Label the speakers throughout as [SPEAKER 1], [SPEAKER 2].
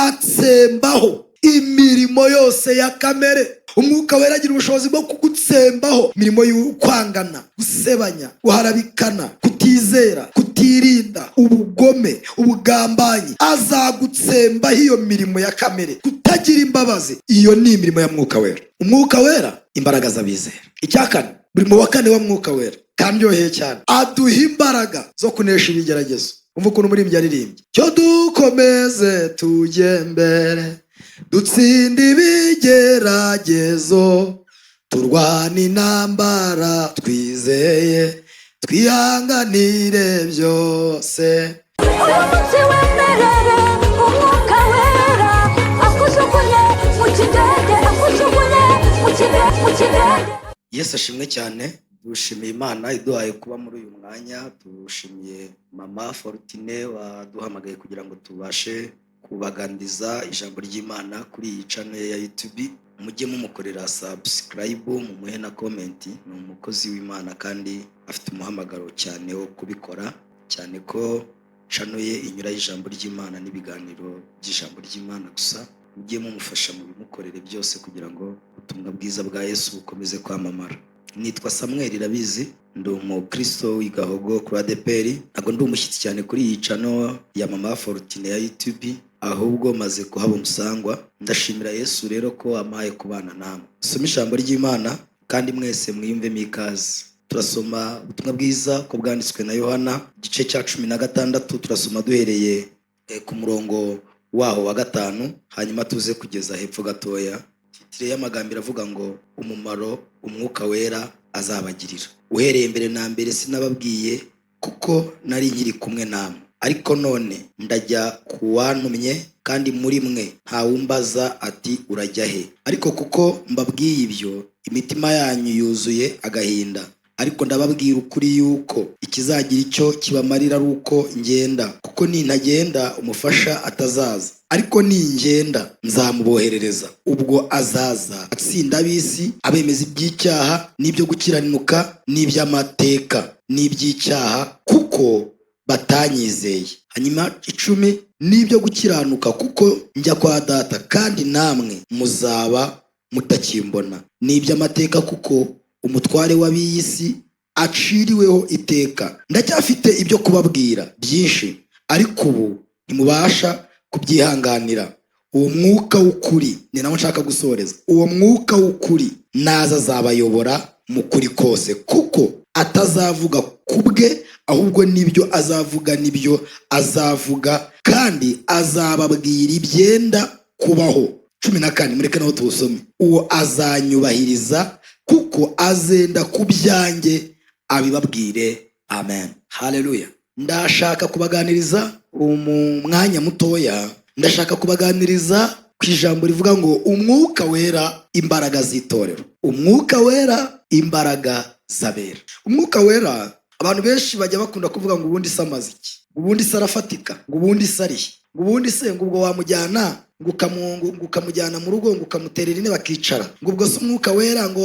[SPEAKER 1] Azatsembaho imirimo yose ya kamere. Umwuka Wera agira ubushobozi bwo kugutsembaho imirimo y'ukwangana, gusebanya, guharabikana, kutizera, kutirinda, ubugome, ubugambanyi. Azagutsembaho iyo mirimo ya kamere, kutagira imbabazi. Iyo ni imirimo ya Mwuka Wera. Umwuka Wera, imbaraga z'abizera. Icya kane, murimo wa kane wa Mwuka Wera kandyoheye cyane, aduha imbaraga zo kunesha ibigeragezo. Umva ukuntu umuririmbyi yaririmbye: "Cyo dukomeze tujye mbere, dutsinde ibigeragezo, turwana intambara twizeye, twihanganire byose."
[SPEAKER 2] Uyu munsi wemerere Umwuka Wera akujugunye mu kidege, akujugunye mu kidege, mu kidege.
[SPEAKER 1] Yesu ashimwe cyane. Dushimiye Imana iduhaye kuba muri uyu mwanya. Dushimiye Mama Fortune waduhamagaye kugira ngo tubashe kubaganiriza ijambo ry'Imana kuri iyi channel ya YouTube. Mujye mumukorera subscribe, mumuhe na comment. Ni umukozi w'Imana kandi afite umuhamagaro cyane wo kubikora, cyane ko channel ye inyuraho ijambo ry'Imana n'ibiganiro by'ijambo ry'Imana gusa. Mujye mumufasha mu bimukorere byose kugira ngo ubutumwa bwiza bwa Yesu bukomeze kwamamara. Nitwa Samuel Irabizi, ndi umukristo w'igahogo kuri ADEPR. Ntabwo ndi umushyitsi cyane kuri iyi channel ya Mama Fortune ya YouTube, ahubwo maze kuhaba umusangwa. Ndashimira Yesu rero ko ampaye kubana namwe. Soma ijambo ry'Imana kandi mwese mwiyumvemo ikaze. Turasoma ubutumwa bwiza ko bwanditswe na Yohana, igice cya 16. Turasoma duhereye ku murongo waho wa 5, hanyuma tuze kugeza hepfo gatoya. Titre y'amagambo iravuga ngo: "Umumaro Umwuka Wera azabagirira." "Uhereye mbere na mbere sinababwiye kuko nari nkiri kumwe namwe. Ariko none ndajya ku wantumye, kandi muri mwe ntawumbaza ati: 'Urajya he?' Ariko kuko mbabwiye ibyo, imitima yanyu yuzuye agahinda. Ariko ndababwira ukuri yuko ikizagira icyo kibamarira ari uko ngenda, kuko nintagenda Umufasha atazaza, ariko ningenda nzamuboherereza. Ubwo azaza atsinda ab'isi, abemeza iby'icyaha n'ibyo gukiranuka n'iby'amateka n'iby'icyaha, kuko batanyizeye." Hanyuma 10: "N'ibyo gukiranuka, kuko njya kwa Data kandi namwe muzaba mutakimbona, n'iby'amateka, kuko umutware w'ab'iyi si aciriweho iteka. Ndacyafite ibyo kubabwira byinshi, ariko ubu ntimubasha kubyihanganira. Uwo Mwuka w'ukuri," ni nawe nshaka gusoreza, "uwo Mwuka w'ukuri naza azabayobora mu kuri kose, kuko atazavuga ku bwe, ahubwo n'ibyo azavuga nibyo azavuga, kandi azababwira ibyenda kubaho." 14, mureke naho tuwusome: "Uwo azanyubahiriza, kuko azenda ku byanjye abibabwire." Amen, haleluya. Ndashaka kubaganiriza mu mwanya mutoya, ndashaka kubaganiriza ku ijambo rivuga ngo: "Umwuka Wera, imbaraga z'itorero." Umwuka Wera, imbaraga z'abera. Umwuka Wera, abantu benshi bajya bakunda kuvuga ngo: "Ubundi se amaze iki? Ngo ubundi se arafatika? Ngo ubundi se arihe? Ngo ubundi se ngo ubwo wamujyana ngo ukamujyana mu rugo, ngo ukamuterera intebe bakicara? Ngo ubwo se Umwuka Wera ngo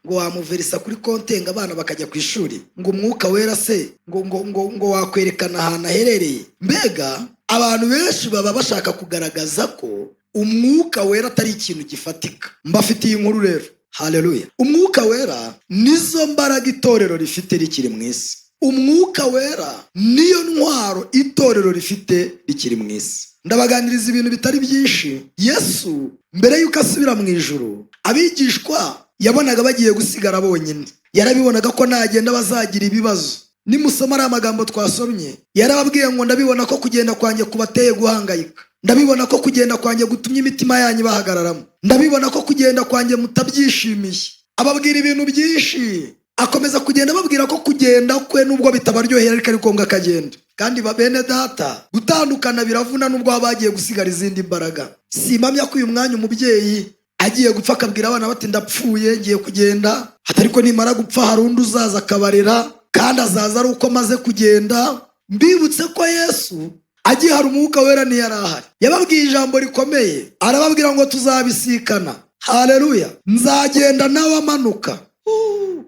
[SPEAKER 1] wamuverisa kuri konte, ngo abana bakajya ku ishuri? Ngo Umwuka Wera se ngo wakwerekana ahantu aherereye?" Mbega abantu benshi baba bashaka kugaragaza ko Umwuka Wera atari ikintu gifatika. Mbafitiye inkuru rero, haleluya. Umwuka Wera nizo mbaraga itorero rifite rikiri mu isi. Umwuka Wera niyo ntwaro itorero rifite rikiri mu isi. Ndabaganiriza ibintu bitari byinshi. Yesu mbere y'uko asubira mu ijuru, abigishwa yabonaga bagiye gusigara bonyine. Yarabibonaga ko nagenda bazagira ibibazo. Nimusoma ari amagambo twasomye, yarababwiye ngo: "Ndabibona ko kugenda kwanjye kubateye guhangayika. Ndabibona ko kugenda kwanjye gutumye imitima yanyu ibahagararamo. Ndabibona ko kugenda kwanjye mutabyishimiye." Ababwira ibintu byinshi, akomeza kugenda ababwira ko kugenda kwe, nubwo bitabaryohera, ariko ari ngombwa akagenda. Kandi bene Data, gutandukana biravuna, nubwo baba bagiye gusigara izindi mbaraga. Simpamya ko uyu mwanya umubyeyi agiye gupfa akabwira abana bati: "Ndapfuye, ngiye kugenda, ariko nimara gupfa hari undi uzaza akabarera, kandi azaza ari uko amaze kugenda." Mbibutse ko Yesu agihari, Umwuka Wera ntiyari ahari. Yababwiye ijambo rikomeye, arababwira ngo: "Tuzabisikana." Haleluya. "Nzagenda nawe amanuka."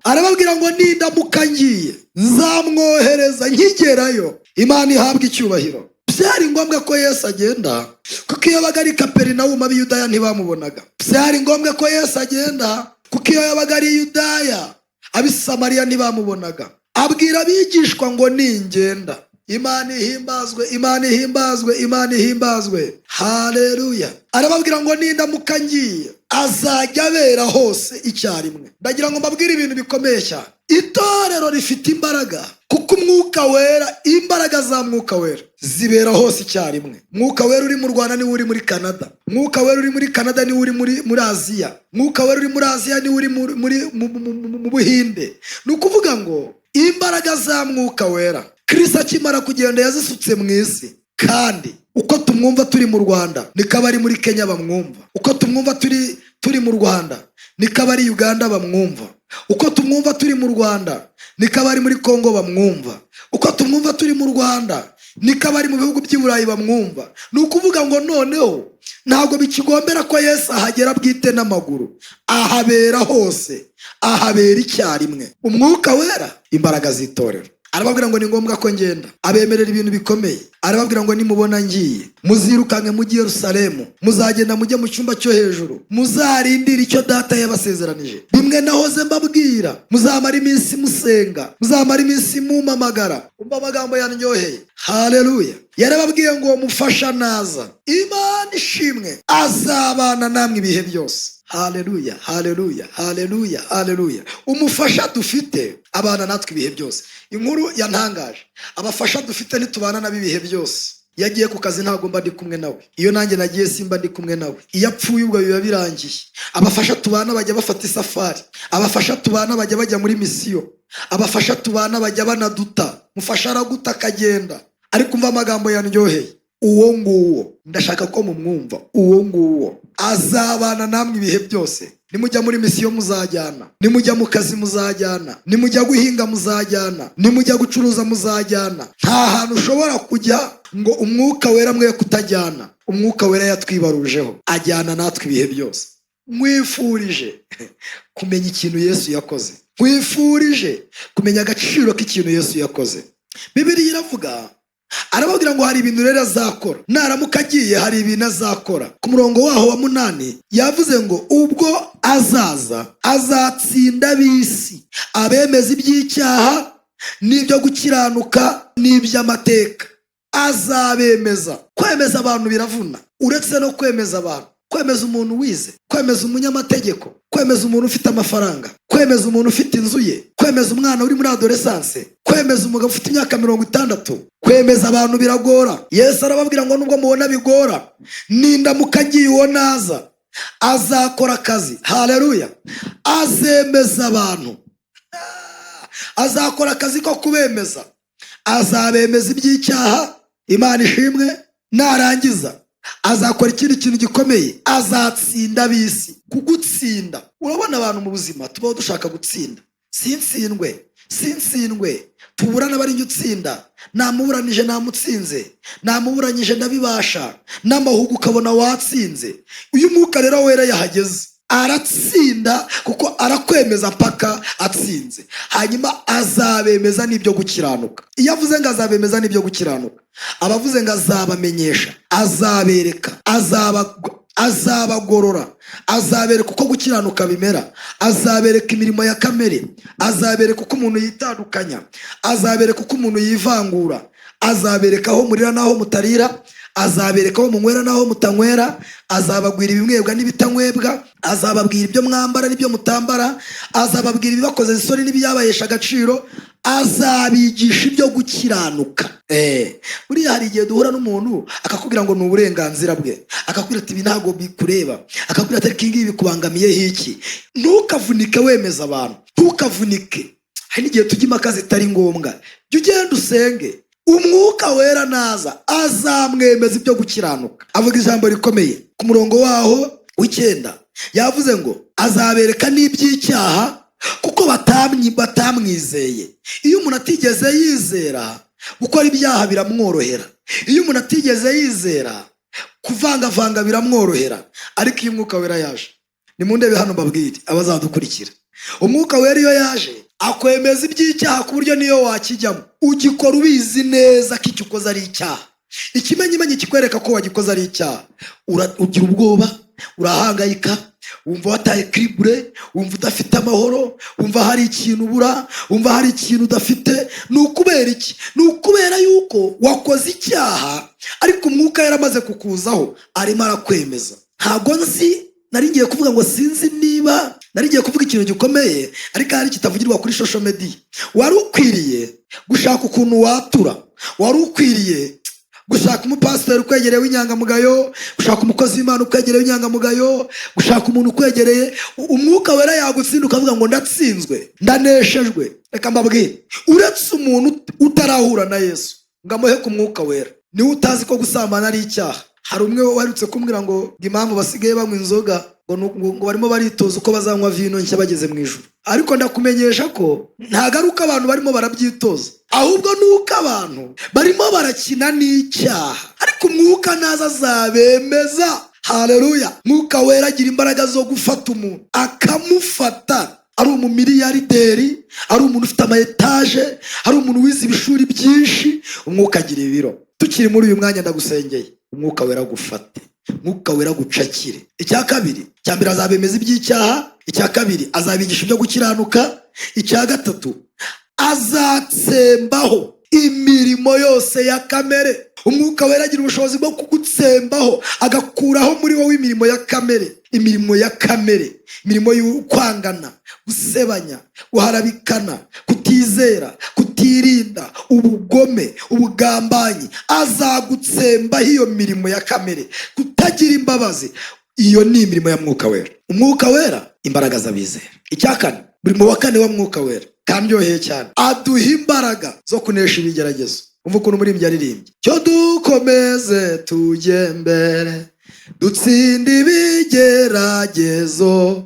[SPEAKER 1] Arababwira ngo: "Nindamuka ngiye, nzamwohereza nkigerayo." Imana ihabwa icyubahiro. Byari ngombwa ko Yesu agenda, kuko Kuko iyo yabaga ari Kaperinawumu, ab'Iyudaya ntibamubonaga. Byari ngombwa ko Yesu agenda, kuko iyo yabaga ari Yudaya, ab'Isamariya ntibamubonaga. Abwira abigishwa ngo ningenda. Imana ihimbazwe, Imana ihimbazwe, Imana ihimbazwe, haleluya. Arababwira ngo nindamuka ngiye, azajya abera hose icyarimwe. Ndagira ngo mbabwire ibintu bikomeye cyane. Itorero rifite imbaraga kuko Umwuka Wera, imbaraga za Mwuka Wera zibera hose icyarimwe. Mwuka Wera uri mu Rwanda niwe uri muri Canada. Mwuka Wera uri muri Canada niwe uri muri Aziya. Mwuka Wera uri muri Aziya niwe uri mu Buhinde. Ni ukuvuga ngo imbaraga za Mwuka Wera, Kirisi akimara kugenda yazisutse mu isi. Kandi uko tumwumva turi mu Rwanda, niko abari muri Kenya bamwumva. Uko tumwumva turi mu Rwanda, niko abari Uganda bamwumva. Uko tumwumva turi mu Rwanda, niko abari muri Kongo bamwumva. Uko tumwumva turi mu Rwanda, niko abari mu bihugu by'i Burayi bamwumva. Ni ukuvuga ngo noneho ntabwo bikigombera ko Yesu ahagera bwite n'amaguru. Ahabera hose, ahabera icyarimwe. Umwuka Wera, imbaraga z'itorero. Arababwira ngo ni ngombwa ko ngenda. Abemerera ibintu bikomeye. Arababwira ngo nimubona ngiye, muzirukanke mujye i Yerusalemu, muzagenda mujye mu cyumba cyo hejuru, muzarindire icyo Data yabasezeranije, bimwe nahoze mbabwira. Muzamara iminsi musenga, muzamara iminsi mumamagara. Umva amagambo yanryoheye, haleluya. Yarababwiye ngo mufasha naza, Imana ishimwe, azabana namwe ibihe byose. Haleluya, haleluya, haleluya, haleluya. Umufasha dufite abana natwe ibihe byose. Inkuru yantangaje, abafasha dufite ntitubana nabo ibihe byose. Iyo agiye ku kazi ntabwo mba ndi kumwe nawe. Iyo nanjye nagiye simba ndi kumwe nawe. Iyo apfuye ubwo biba birangiye. Abafasha tubana bajya bafata isafari. Abafasha tubana bajya bajya muri misiyo. Abafasha tubana bajya banaduta. Mufasha araguta akagenda. Ariko umva amagambo yanryoheye. Uwo nguwo ndashaka ko mumwumva. Uwo nguwo azabana namwe ibihe byose. Nimujya muri misiyo muzajyana, nimujya mu kazi muzajyana, nimujya guhinga muzajyana, nimujya gucuruza muzajyana. Nta hantu ushobora kujya ngo Umwuka Wera mwe kutajyana. Umwuka Wera yatwibarujeho, ajyana natwe ibihe byose. Nkwifurije kumenya ikintu Yesu yakoze. Nkwifurije kumenya agaciro k'ikintu Yesu yakoze. Bibiliya iravuga, arababwira ngo hari ibintu rero azakora naramuka agiye, hari ibintu azakora. Ku murongo waho wa 8 yavuze ngo ubwo azaza azatsinda ab'isi, abemeza iby'icyaha n'ibyo gukiranuka n'iby'amateka. Azabemeza. Kwemeza abantu biravuna. Uretse no kwemeza abantu, kwemeza umuntu wize, kwemeza umunyamategeko, kwemeza umuntu ufite amafaranga, kwemeza umuntu ufite inzu ye, kwemeza umwana uri muri adolescence, kwemeza umugabo ufite imyaka 60, kwemeza abantu biragora. Yesu arababwira ngo nubwo mubona bigora, nindamuka ngiye, uwo naza azakora akazi. Haleluya. Azemeza abantu, azakora akazi ko kubemeza. Azabemeza iby'icyaha. Imana ishimwe. Narangiza azakora ikindi kintu gikomeye, azatsinda ab'isi. Kugutsinda, urabona abantu mu buzima tubaho dushaka gutsinda. Sintsindwe, sintsindwe, tuburana bari njye utsinda, namuburanije namutsinze, namuburanyije ndabibasha, n'amahugu ukabona watsinze. Uyu Mwuka rero Wera yahageze aratsinda, kuko arakwemeza mpaka atsinze. Hanyuma azabemeza n'ibyo gukiranuka. Iyo avuze ngo azabemeza n'ibyo gukiranuka, aba avuze ngo azabamenyesha, azabereka, azabagorora, azabereka uko gukiranuka bimera, azabereka imirimo ya kamere, azabereka uko umuntu yitandukanya, azabereka uko umuntu yivangura, azabereka aho murira n'aho mutarira, azabereka aho munywera n'aho mutanywera, azababwira ibinywebwa n'ibitanywebwa, azababwira ibyo mwambara n'ibyo mutambara, azababwira ibibakoze isoni n'ibyabayesha agaciro, azabigisha ibyo gukiranuka. Buriya hari igihe duhura n'umuntu akakubwira ngo ni uburenganzira bwe, akakubwira ati ibi ntabwo bikureba, akakubwira ati ariko ibi ngibi bikubangamiyeho iki? Ntukavunike wemeza abantu, ntukavunike. Hari n'igihe tujya impaka zitari ngombwa. Jya ugenda usenge. Umwuka Wera naza azamwemeza ibyo gukiranuka. Avuga ijambo rikomeye ku murongo waho w'9, yavuze ngo azabereka n'iby'icyaha kuko batamwizeye. Iyo umuntu atigeze yizera, gukora ibyaha biramworohera. Iyo umuntu atigeze yizera, kuvangavanga biramworohera. Ariko iyo Umwuka Wera yaje, nimundebe hano mbabwire abazadukurikira, Umwuka Wera iyo yaje akwemeza iby'icyaha ku buryo niyo wakijyamo ugikora ubizi neza ko icyo ukoze ari icyaha. Ikimenyimenyi kikwereka ko wagikoze ari icyaha, ugira ubwoba, urahangayika, wumva wataye kiribure, wumva udafite amahoro, wumva hari ikintu ubura, wumva hari ikintu udafite. Ni ukubera iki? Ni ukubera yuko wakoze icyaha, ariko umwuka yaramaze kukuzaho, arimo arakwemeza. Ntabwo nzi, nari ngiye kuvuga ngo sinzi niba nari ngiye kuvuga ikintu gikomeye, ariko hari kitavugirwa kuri social media. Wari ukwiriye gushaka ukuntu watura, wari ukwiriye gushaka umupasiteri ukwegereye w'inyangamugayo, gushaka umukozi w'Imana ukwegereye w'inyangamugayo, gushaka umuntu ukwegereye. Umwuka wera yagutsinda ukavuga ngo ndatsinzwe, ndaneshejwe. Reka mbabwire, uretse umuntu utarahura na Yesu ngo amuhe ku mwuka wera, niwe utazi ko gusambana ari icyaha. Hari umwe waherutse kumbwira ngo impamvu basigaye banywa inzoga ngo barimo baritoza uko bazanywa vino nshya bageze mu ijuru. Ariko ndakumenyesha ko ntabwo ari uko abantu barimo barabyitoza, ahubwo ni uko abantu barimo barakina n'icyaha. Ariko umwuka naza azabemeza. Haleluya! Mwuka wera agira imbaraga zo gufata umuntu, akamufata ari umumiliyarderi, ari umuntu ufite ama etaje, ari umuntu wize ibishuri byinshi. Umwuka agira ibiro. Tukiri muri uyu mwanya, ndagusengeye, umwuka wera agufate, umwuka wera agucakire. Icya kabiri, icya mbere azabemeza iby'icyaha, icya kabiri azabigisha ibyo gukiranuka, icya gatatu azatsembaho imirimo yose ya kamere. Umwuka wera agira ubushobozi bwo kugutsembaho, agakuraho muri wowe imirimo ya kamere, imirimo ya kamere, imirimo y'ukwangana, gusebanya, guharabikana, kutizera, kutirinda, ubugome, ubugambanyi. Azagutsembaho iyo mirimo ya kamere, kutagira imbabazi. Iyo ni imirimo ya mwuka wera. Umwuka wera, imbaraga z'abizera. Icya kane, murimo wa kane wa mwuka wera kandyoheye cyane, aduha imbaraga zo kunesha ibigeragezo. Umva ukuntu umuririmbyi yaririmbye: cyo dukomeze tujye mbere, dutsinde ibigeragezo,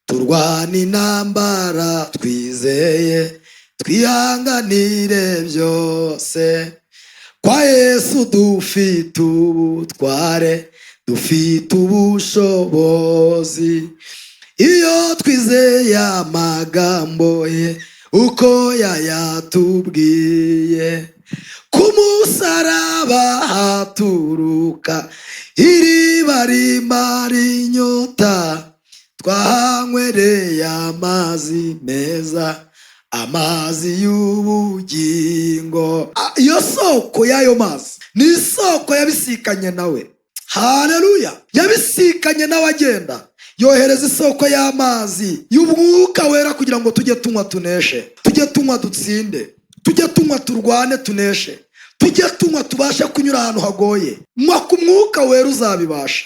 [SPEAKER 1] turwane intambara twizeye, twihanganire byose. Kwa Yesu dufite ubutware, dufite ubushobozi, iyo twizeye amagambo ye uko yayatubwiye. Ku musaraba haturuka iriba rimara inyota, twahanywereye amazi meza, amazi y'ubugingo. Iyo soko y'ayo mazi ni isoko yabisikanye nawe. Haleluya! Yabisikanye nawe agenda yohereza isoko y'amazi y'umwuka wera, kugira ngo tujye tunywa tuneshe, tujye tunywa dutsinde, tujye tunywa turwane tuneshe, tujye tunywa tubashe kunyura ahantu hagoye. Nywa ku mwuka wera, uzabibasha.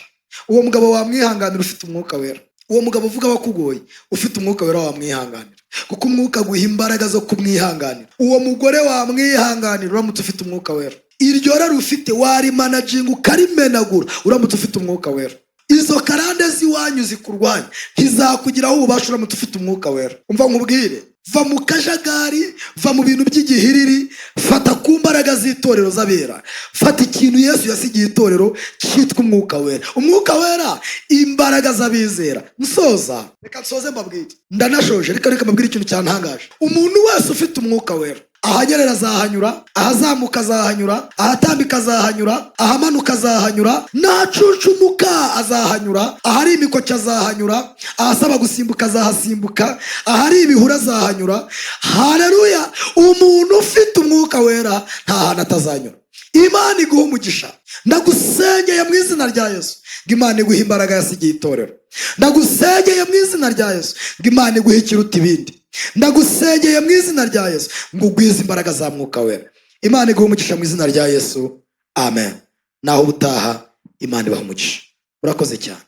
[SPEAKER 1] Uwo mugabo wamwihanganira ufite umwuka wera. Uwo mugabo uvuga wakugoye, ufite umwuka wera wamwihanganira, kuko umwuka aguha imbaraga zo kumwihanganira. Uwo mugore wamwihanganira uramutse ufite umwuka wera. Iryo rari ufite warimanaginga ukarimenagura uramutse ufite umwuka wera. Izo karande z'iwanyu zikurwanya ntizakugiraho ububasha uramutse ufite umwuka wera. Umva nkubwire, va mu kajagari, va mu bintu by'igihiriri, fata ku mbaraga z'itorero z'abera, fata ikintu Yesu yasigiye itorero cyitwa umwuka wera. Umwuka wera, imbaraga z'abizera. Nsoza, reka nsoze mbabwire, ndanashoje. Reka mbabwire ikintu cyantangaje. Umuntu wese ufite umwuka wera, ahanyerera azahanyura, ahazamuka azahanyura, ahatambika azahanyura, ahamanuka azahanyura, n'ahacucumuka azahanyura, ahari imikoki azahanyura, ahasaba gusimbuka azahasimbuka, ahari ibihuru azahanyura. Haleluya! Umuntu ufite umwuka wera nta hantu atazanyura. Imana iguha umugisha. Ndagusengeye mu izina rya Yesu ngo Imana iguhe imbaraga yasigiye itorero. Ndagusengeye mu izina rya Yesu ngo Imana iguhe ikiruta ibindi. Ndagusengeye mu izina rya Yesu ngo ugwize imbaraga za mwuka wera. Imana iguhe umugisha mu izina rya Yesu, amen. Naho ubutaha, Imana ibaha umugisha. Urakoze cyane.